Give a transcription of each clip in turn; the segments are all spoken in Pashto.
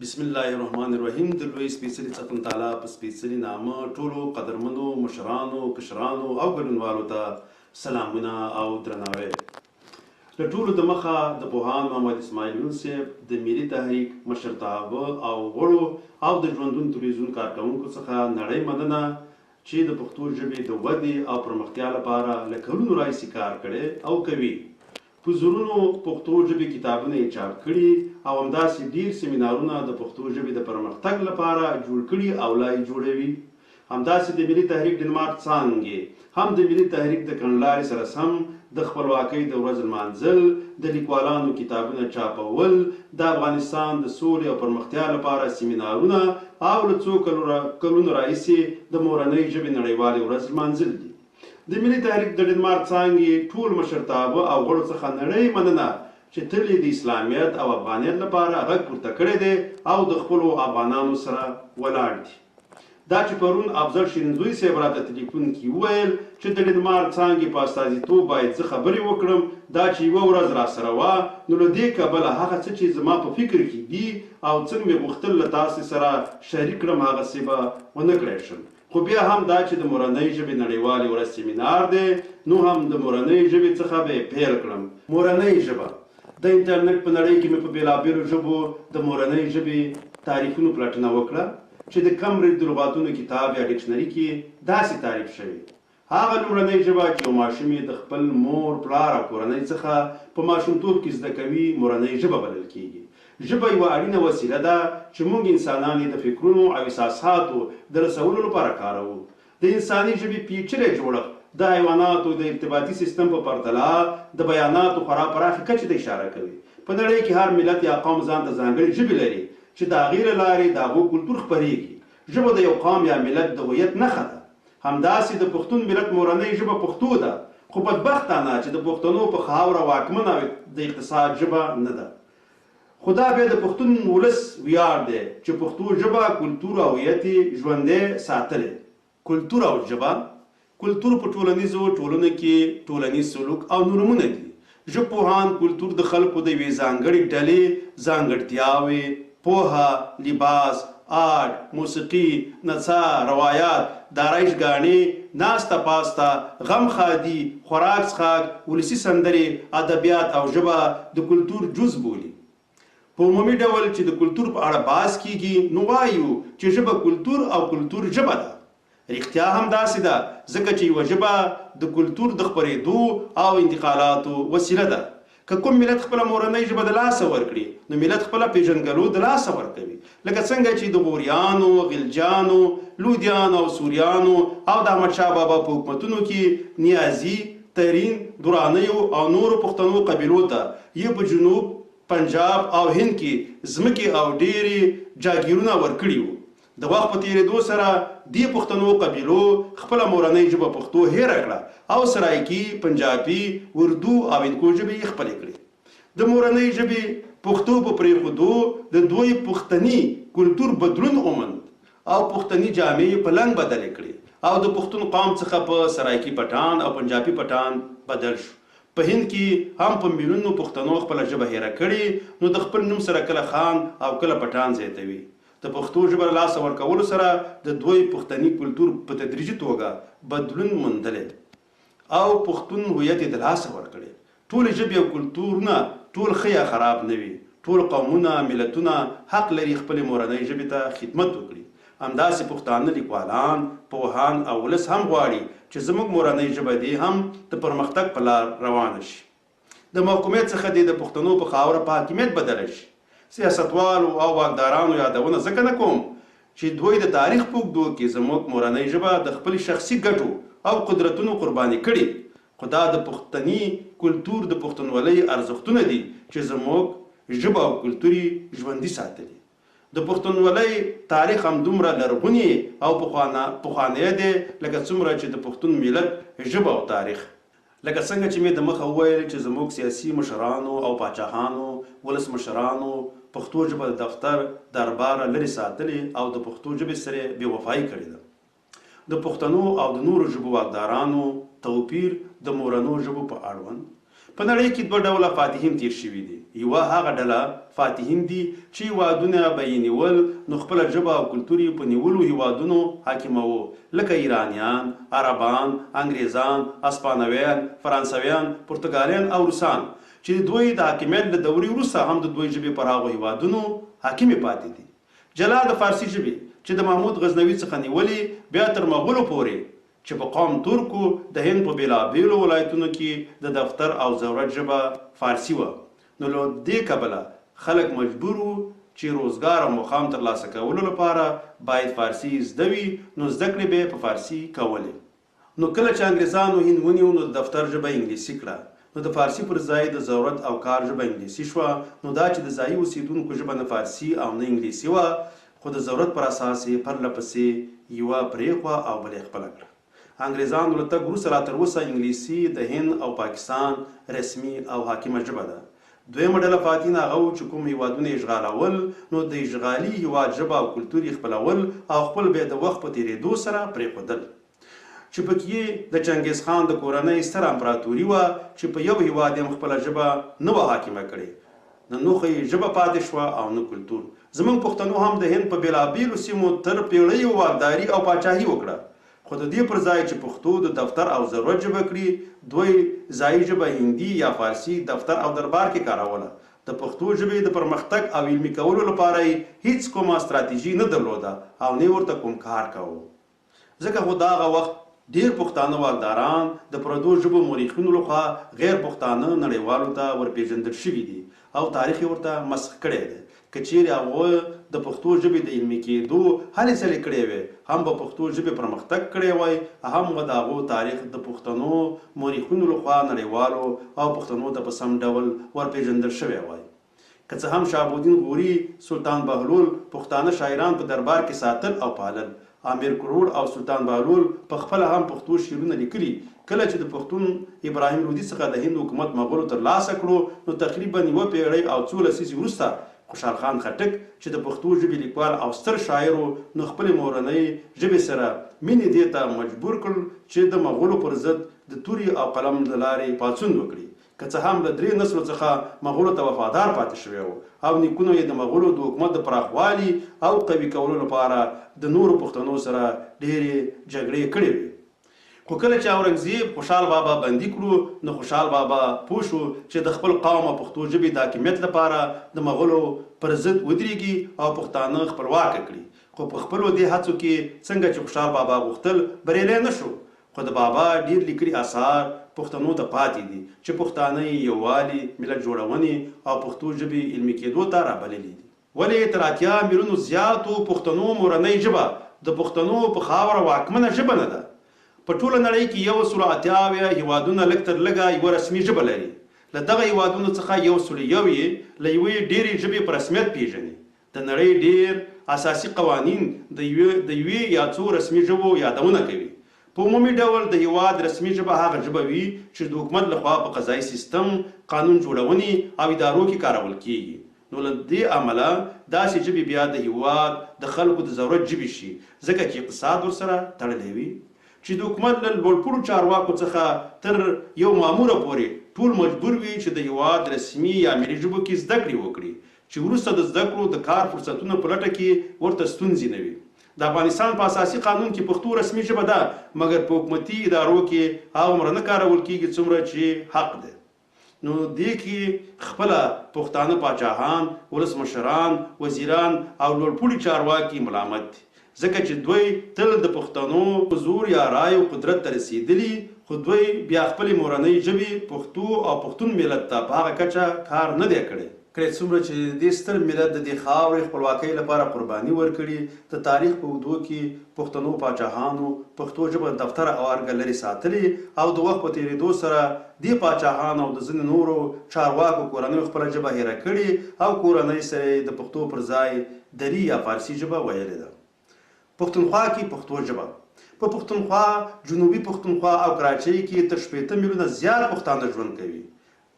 بسم الله الرحمن الرحیم. د لوی سپېڅلي څښتن تعالی په سپېڅلي نامه ټولو قدرمنو مشرانو، کشرانو او ګډونوالو ته سلامونه او درناوی. له ټولو د مخه د پوهاند محمد اسماعیل یون صاحب، د ملي تحریک مشرتابه او غړو او د ژوندون تلویزیون کارکوونکو څخه نړۍ مننه چې د پښتو ژبې د ودې او پرمختیا لپاره له کلونو راهیسې کار کړی او کوي. په زرونو پښتو ژبې کتابونه یې چاپ کړي او همداسې ډیر سیمینارونه د پښتو ژبې د پرمختګ لپاره جوړ کړي او لا یې جوړوي. همداسې د ملي تحریک ډنمارک څانګې هم د ملي تحریک د کڼلارې سره سم د خپلواکۍ د ورځ لمانځل، د لیکوالانو کتابونه چاپول، د افغانستان د سولې او پرمختیا لپاره سیمینارونه او له څو کلونو راهیسې د مورنۍ ژبې نړیوالې ورځ لمانځل دي. د ملي تحریک د ډنمارک څانګې ټول مشرتابه او غړو څخه نړۍ مننه چې تل یې د اسلامیت او افغانیت لپاره غږ پورته کړی دی او د خپلو افغانانو سره ولاړ دي. دا چې پرون افضل شیرینزوی صاحب راته تلیفون کې وویل چې د ډنمارک څانګې په استازیتوب باید زه خبرې وکړم، دا چې یوه ورځ راسره وه نو له دې کبله هغه څه چې زما په فکر کې دي او څنګه مې غوښتل له تاسې سره شریک کړم هغسې به ونه کړای شم. خو بیا هم دا چې د مورنۍ ژبې نړیوالې ورځ سیمینار دی نو هم د مورنۍ ژبې څخه به یې پیل کړم. مورنۍ ژبه د انټرنیټ په نړۍ کې مې په بېلابېلو ژبو د مورنۍ ژبې تعریفونو پلټنه وکړه چې د کمبریج د لغاتونو کتاب یا ډکشنري کې داسې تعریف شوې: هغه لومړنۍ ژبه چې یو ماشوم یې د خپل مور، پلار او کورنۍ څخه په ماشومتوب کې زده کوي مورنۍ ژبه بلل کېږي. ژبه یوه اړینه وسیله ده چې موږ انسانان یې د فکرونو او احساساتو د رسولو لپاره کاروو. د انساني ژبې پیچلی جوړښت د حیواناتو د ارتباطي سیستم په پرتله د بیاناتو خورا پراخې کچې ته اشاره کوي. په نړۍ کې هر ملت یا قوم ځان ته ځانګړې ژبې لري چې د هغې له لارې د هغو کلتور خپرېږي. ژبه د یو قوم یا ملت د هویت نښه ده. همداسې د پښتون ملت مورنۍ ژبه پښتو ده، خو بدبختانه چې د پښتنو په خاوره واکمنه او د اقتصاد ژبه نه ده. خو دا بیا د پښتون ولس ویاړ دی چې پښتو ژبه، کلتور او هویت یې ژوندی ساتلی. کلتور او ژبه. کلتور په ټولنیزو ټولنو کې ټولنیز سلوک او نورمونه دي. ژبپوهان کلتور د خلکو د یوې ځانګړې ډلې ځانګړتیاوې، پوهه، لباس، آرټ، موسیقي، نڅا، روایات، د آرایش ګاڼې، ناسته پاسته، غم ښادي، خوراک څښاک، ولسي سندرې، ادبیات او ژبه د کلتور جز بولي. په عمومي ډول چې د کلتور په اړه بحث کیږي نو وایو چې ژبه کلتور او کلتور ژبه ده. رښتیا هم داسې ده، ځکه چې یوه ژبه د کلتور د خپرېدو او انتقالاتو وسیله ده. که کوم ملت خپله مورنۍ ژبه د لاسه ورکړي نو ملت خپله پېژندګلو د لاسه ورکوي، لکه څنګه چې د غوریانو، غلجانو، لودیانو او سوریانو او د احمدشاه بابا په حکومتونو کې نیازي، ترین، درانیو او نورو پښتنو قبیلو ته یې په جنوب، پنجاب او هند کې ځمکې او ډېرې جاګیرونه ورکړي وو. د وخت په تېرېدو سره دې پښتنو قبیلو خپله مورنۍ ژبه پښتو هېره کړه او سرایکي، پنجابي، اردو او هندکو ژبې یې خپلې کړې. د مورنۍ ژبې پښتو په پرېښودو د دوی پښتني کلتور بدلون وموند او پښتني جامې یې په لنګ بدلې کړې او د پښتون قوم څخه په سرایکي پټان او پنجابي پټان بدل شو. په هند کې هم په میلیونو پښتنو خپله ژبه هېره کړې نو د خپل نوم سره کله خان او کله پټان زیاتوي. د پښتو ژبه له لاسه ورکولو سره د دوی پښتني کلتور په تدریجي توګه بدلون موندلی او پښتون هویت یې د لاسه ورکړی. ټولې ژبې او کلتورونه ټول ښه یا خراب نه وي. ټول قومونه، ملتونه حق لري خپلې مورنۍ ژبې ته خدمت وکړي. همداسې پښتانه لیکوالان، پوهان او ولس هم غواړي چې زموږ مورنۍ ژبه دې هم د پرمختګ په لار روانه شي. د محکومیت څخه دې د پښتنو په خاوره په حاکمیت بدله شي. سیاستوالو او واکدارانو یادونه ځکه نه کوم چې دوی د تاریخ په اوږدو کې زموږ مورنۍ ژبه د خپلې شخصي ګټو او قدرتونو قرباني کړې، خو دا د پښتني کلتور د پښتونولۍ ارزښتونه دي چې زموږ ژبه او کلتور یې ژوندي ساتلي. د پښتونولۍ تاریخ همدومره لرغونی او پخوانی دی لکه څومره چې د پښتون ملت ژبه او تاریخ. لکه څنګه چې مې د مخه وویل چې زموږ سیاسي مشرانو او پاچاهانو، ولسمشرانو پښتو ژبه د دفتر، درباره لرې ساتلې او د پښتو ژبې سره یې بې وفایي کړې ده. د پښتنو او د نورو ژبو واکدارانو توپیر د مورنو ژبو په اړوند په نړۍ کې دوه ډوله فاتحین تېر شوي دي. یوه هغه ډله فاتحین دي چې هېوادونه به یې نیول نو خپله ژبه او کلتور یې په نیولو هېوادونو حاکموو، لکه ایرانیان، عربان، انګرېزان، اسپانویان، فرانسویان، پرتګالیان او روسان چې د دوی د حاکمیت له دورې وروسته هم د دوی ژبې پر هغو هېوادونو حاکمې پاتې دي. جلا د فارسي ژبې چې د محمود غزنوي څخه نیولې بیا تر مغولو پورې چې په قوم ترک و، د هند په بېلابېلو ولایتونو کې د دفتر او ضرورت ژبه فارسي وه، نو له دې کبله خلک مجبور وو چې روزګار او مقام ترلاسه کولو لپاره باید فارسي زده وي، نو زده کړې به یې په فارسي کولې. نو کله چې انګرېزانو هند ونیو نو د دفتر ژبه یې انګلیسي کړه، نو د فارسي پر ځای د ضرورت او کار ژبه انګلیسي شوه، نو دا چې د ځایي اوسېدونکو ژبه نه فارسي او نه انګلیسي وه، خو د ضرورت پر اساس یې پرله پسې یوه پرېښوه او بله یې خپله کړه. انګرېزانو له تګ وروسته لا تر اوسه انګلیسي د هند او پاکستان رسمي او حاکمه ژبه ده. دویمه ډله فاتحین هغه وو چې کوم هېوادونه یې اشغالول نو د اشغالي هېواد ژبه او کلتور یې خپلول او خپل به یې د وخت په تېرېدو سره پرېښودل. چې په کې د چنګېز خان د کورنۍ ستره امپراتوري وه چې په یو هېواد یې هم خپله ژبه نه وه حاکمه کړې. نه نوخه یې ژبه پاتې شوه او نه کلتور. زموږ پښتنو هم د هند په بېلابېلو سیمو تر پېړیو واکداري او پاچاهي وکړه، خو د دې پر ځای چې پښتو د دفتر او ضرورت ژبه کړي، دوی ځايي ژبه هندي یا فارسي دفتر او دربار کې کاروله. د پښتو ژبې د پرمختګ او علمي کولو لپاره یې هېڅ کومه ستراتیژي نه درلوده او نه یې ورته کوم کار کاوه. ځکه خو دهغه وخت ډېر پښتانه واکداران د پردو ژبو مورخینو لخوا غیر پښتانه نړیوالو ته ورپېژندل شوي دي او تاریخ یې ورته مسخ کړی دی. که چېرې هغوئ د پښتو ژبې د علمي کېدو هلې ځلې کړې وی، هم به پښتو ژبې پرمختګ کړی وای، هم به د هغو تاریخ د پښتنو مورخینو لخوا نړیوالو او پښتنو ته په سم ډول ورپېژندل شوی وای. که څه هم شهاب الدین غوري، سلطان بهلول پښتانه شاعران په دربار کې ساتل او پالل. امیر کروړ او سلطان بهلول په خپله هم پښتو شعرونه لیکلي. کله چې د پښتون ابراهیم لودي څخه د هند حکومت مغولو تر لاسه کړو نو تقریباً یوه پېړۍ او څو لسیزې وروسته خوشحال خان خټک چې د پښتو ژبې لیکوال او ستر شاعر و نو خپلې مورنۍ ژبې سره مینې دې ته مجبور کړ چې د مغولو پر ضد د تورې او قلم له لارې پاڅون وکړي. که څه هم له درې نسلو څخه مغولو ته وفادار پاتې شوی و او نیکونو یې د مغولو د حکومت د پراخوالي او قوي کولو لپاره د نورو پښتنو سره ډېرې جګړې کړې وې، خو کله چې اورنګزیب خوشحال بابا بندي کړو، نو خوشحال بابا پوه شو چې د خپل قوم او پښتو ژبې د حاکمیت لپاره د مغولو پر ضد ودرېږي او پښتانه خپلواکه کړي، خو په خپلو دې هڅو کې څنګه چې خوشحال بابا غوښتل بریالی نه شو. خو د بابا ډېر لیکلي اثار پښتنو ته پاتې دي چې پښتانه یې یووالي، ملت جوړونې او پښتو ژبې علمي کېدو ته رابللي دي. ولې تر 80 میلیونو زیاتو پښتنو مورنۍ ژبه د پښتنو په خاوره واکمنه ژبه نه ده؟ په ټوله نړۍ کې 178 هېوادونه لږ تر لږه یوه رسمي ژبه لري. له دغه هېوادونو څخه 101 یې له یوې ډېرې ژبې په رسمیت پېژني. د نړۍ ډېر اساسي قوانین د یوې یا څو رسمي ژبو یادونه کوي. په عمومي ډول د هېواد رسمي ژبه هغه ژبه وي چې د حکومت له خوا په قضايي سیستم، قانون جوړونې او ادارو کې کارول کېږي. نو له دې امله داسې ژبې بیا د هېواد د خلکو د ضرورت ژبې شي، ځکه چې اقتصاد ورسره تړلی وي. چې د حکومت له لوړپوړو چارواکو څخه تر یو ماموره پورې ټول مجبور وي چې د هېواد رسمي یا ملي ژبو کې زده کړې وکړي، چې وروسته د زده کړو د کار فرصتونو په لټه کې ورته ستونزې نه وي. د افغانستان په اساسي قانون کې پښتو رسمي ژبه ده، مګر په حکومتي ادارو کې هغومره نه کارول کېږي څومره چې حق دی. نو دې کې خپله پښتانه پاچاهان، ولسمشران، وزیران او لوړپوړي چارواکي ملامت دي، ځکه چې دوی تل د پښتنو په زور یا رایو قدرت ته رسېدلي، خو دوی بیا خپلې مورنۍ ژبې پښتو او پښتون ملت ته په هغه کچه کار نه دی کړی. کړی څومره چې دې ستر ملت د دې خاورې خپلواکۍ لپاره قرباني ورکړي، د تاریخ په اوږدو کې پښتنو پاچاهانو پښتو ژبه د دفتره او ارګه لرې ساتلې او د وخت په تېرېدو سره دې پاچاهانو او د ځینو نورو چارواکو کورنیو خپله ژبه هېره کړې او کورنۍ سره یې د پښتو پر ځای دري یا فارسي ژبه ویلې ده. پښتونخوا کې پښتو ژبه. په پښتونخوا، جنوبي پښتونخوا او کراچۍ کې تر 60 میلیونه زیات پښتانه ژوند کوي.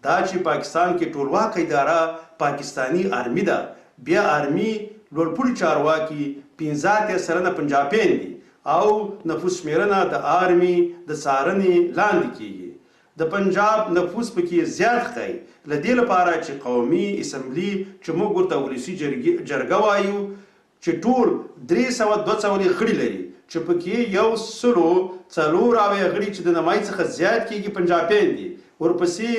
دا چې پاکستان کې ټولواکه اداره پاکستاني آرمي ده، بیا آرمي لوړپوړي چارواکي 85% پنجاپیان دي او نفوس شمېرنه د آرمي د څارنې لاندې کېږي. د پنجاب نفوس په کې زیات ښکاري. له دې لپاره چې قومي اسمبلي چې موږ ورته ولسي جرګه وایو چې ټول 342 غړي لري چې په کې یو سلو 74 غړي چې د نمایي څخه زیات کیږي پنجابیان دي، ورپسې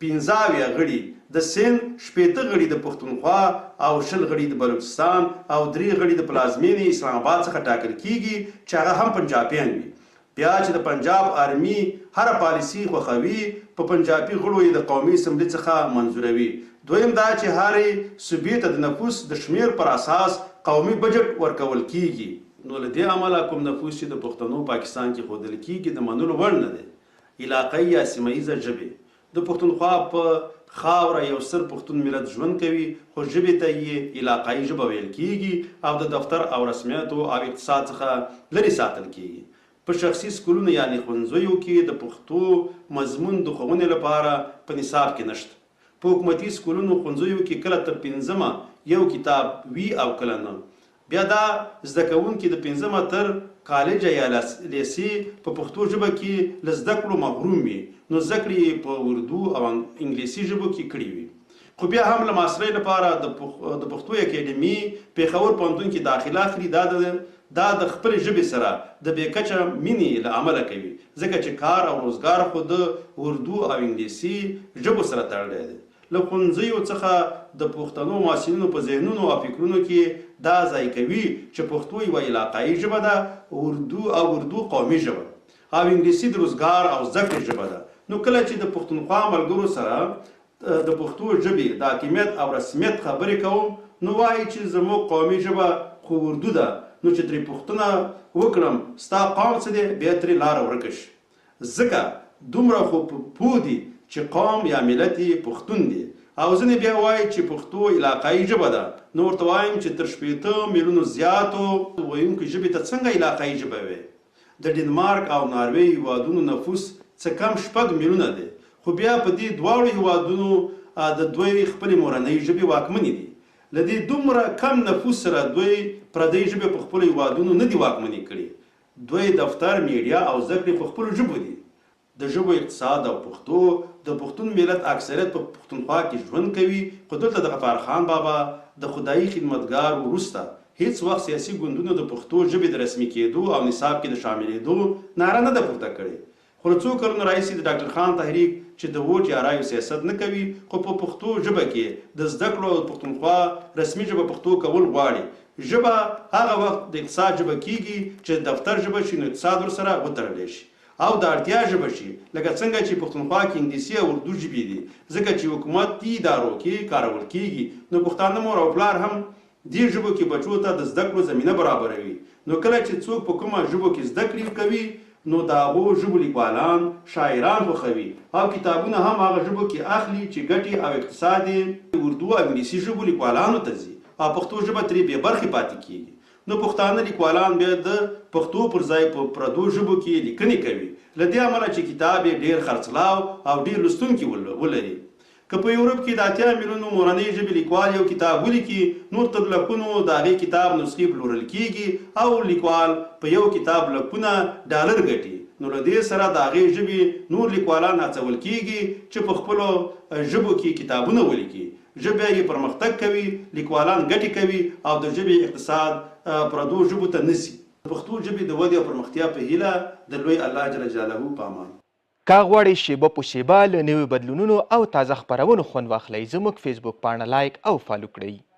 75 غړي د سند، 60 غړي د پښتونخوا او 20 غړي د بلوچستان او 3 غړي د پلازمینې اسلام آباد څخه ټاکل کیږي چې هغه هم پنجابیان وي. بیا چې د پنجاب آرمي هره پالیسي خوښوي په پنجابي غړو یې د قومي اسمبلي څخه منظوروي. دویم دا چې هرې صوبې ته د نفوس د شمیر پر اساس قومي بجټ ورکول کیږي. نو له دې امله کوم نفوس چې د پښتنو پاکستان کې ښودل کیږي د منلو وړ نه دی. علاقهيي یا سیمه ییزه ژبې د پښتونخوا په خاوره یو ستر پښتون ملت ژوند کوي، خو ژبې ته یې علاقایي ژبه ویل کیږي او د دفتر او رسمیاتو او اقتصاد څخه لرې ساتل کیږي. په شخصي سکولونو یعنې ښونځیو کې د پښتو مضمون د ښوونې لپاره په نصاب کې نشته. په حکومتي سکولونو ښونځیو کې کله تر پنځمه یو کتاب وي او کله نه. بیا دا زده کوونکي د پنځمه تر کالجه یا لیسې په پښتو ژبه کې له زده کړو محروم وي، نو زده کړې یې په اردو او انګلیسي ژبو کې کړې وي. خو بیا هم له ماسترۍ لپاره د پښتو اکیډمي پېښور پوهنتون کې داخله اخلي. دا دا د خپلې ژبې سره د بې کچه مینې له امله کوي، ځکه چې کار او روزګار خو د اردو او انګلیسي ژبو سره تړلی دی. له ښونځیو څخه د پښتنو محصلینو په ذهنونو او فکرونو کې دا ځای کوي چې پښتو یوه علاقایي ژبه ده، اردو او اردو قومي ژبه او انګلیسي د روزګار او زده کړې ژبه ده. نو کله چې د پښتونخوا ملګرو سره د پښتو ژبې د حاکمیت او رسمیت خبرې کوم نو وایي چې زموږ قومي ژبه خو اردو ده، نو چې ترې پوښتنه وکړم ستا قوم څه دی، بیا ترې لاره ورکه شي، ځکه دومره خو پوه دي چې قوم یا ملت یې پښتون دی. او ځینې بیا وایي چې پښتو علاقایي ژبه ده، نو ورته وایم چې تر 60 میلیونو زیاتو ویونکو ژبې ته څنګه علاقایي ژبه وي؟ د ډنمارک او ناروې هیوادونو نفوس څه کم 6 میلیونه دی، خو بیا په دې دواړو هیوادونو د دوی خپلې مورنۍ ژبې واکمنې دي. له دې دومره کم نفوس سره دوی پردۍ ژبې په خپلو هیوادونو نه دي واکمنې کړې. دوی دفتر، میډیا او زده کړې په خپلو ژبو دي. د ژبو اقتصاد او پښتو د پښتون ملت اکثریت په پښتونخوا کې ژوند کوي، خو دلته د غفار خان بابا د خدایي خدمتګار وروسته هیڅ وخت سیاسي ګوندونو د پښتو ژبې د رسمي کېدو او نصاب کې د شاملېدو نعره نه ده پورته کړې. خو له څو کلونو راهیسې د ډاکټر خان تحریک چې د ووټ یا رایو سیاست نه کوي، خو په پښتو ژبه کې د زده کړو او پښتونخوا رسمي ژبه پښتو کول غواړي. ژبه هغه وخت د اقتصاد ژبه کیږي چې د دفتر ژبه شي، نو اقتصاد ورسره وتړلی شي او د اړتیا ژبه شي، لکه څنګه چې پښتونخوا کې انګلیسي او اردو ژبې دي، ځکه چې حکومتي ادارو کې کارول کیږي. نو پښتانه مور او پلار هم دې ژبو کې بچو ته د زده کړو زمینه برابروي. نو کله چې څوک په کومه ژبو کې زده کړې کوي نو د هغو ژبو لیکوالان، شاعران خوښوي او کتابونه هم هغه ژبو کې اخلي چې ګټې او اقتصاد یې اردو او انګلیسي ژبو لیکوالانو ته ځي او پښتو ژبه ترې بې برخې پاتې کیږي. نو پښتانه لیکوالان بیا د پښتو پر ځای په پردو ژبو کې لیکنې کوي، له دې امله چې کتاب یې ډېر خرڅلاو او ډېر لوستونکي ولري. که په یورپ کې د 80 میلیونو مورنۍ ژبې لیکوال یو کتاب ولیکي، نور تر لکونو د هغې کتاب نسخې پلورل کیږي او لیکوال په یو کتاب لکونه ډالر ګټي. نو له دې سره د هغې ژبې نور لیکوالان هڅول کیږي چې په خپلو ژبو کې کتابونه ولیکي. ژبه یې پرمختګ کوي، لیکوالان ګټې کوي او د ژبې اقتصاد پردو ژبو ته نه ځي. د پښتو ژبې د ودې او پرمختیا په هیله د لوی الله جل جلاله په امان. که غواړئ شیبه په شیبه له نویو بدلونونو او تازه خپرونو خوند واخلئ، زموږ فیسبوک پاڼه لایک او فالو کړئ.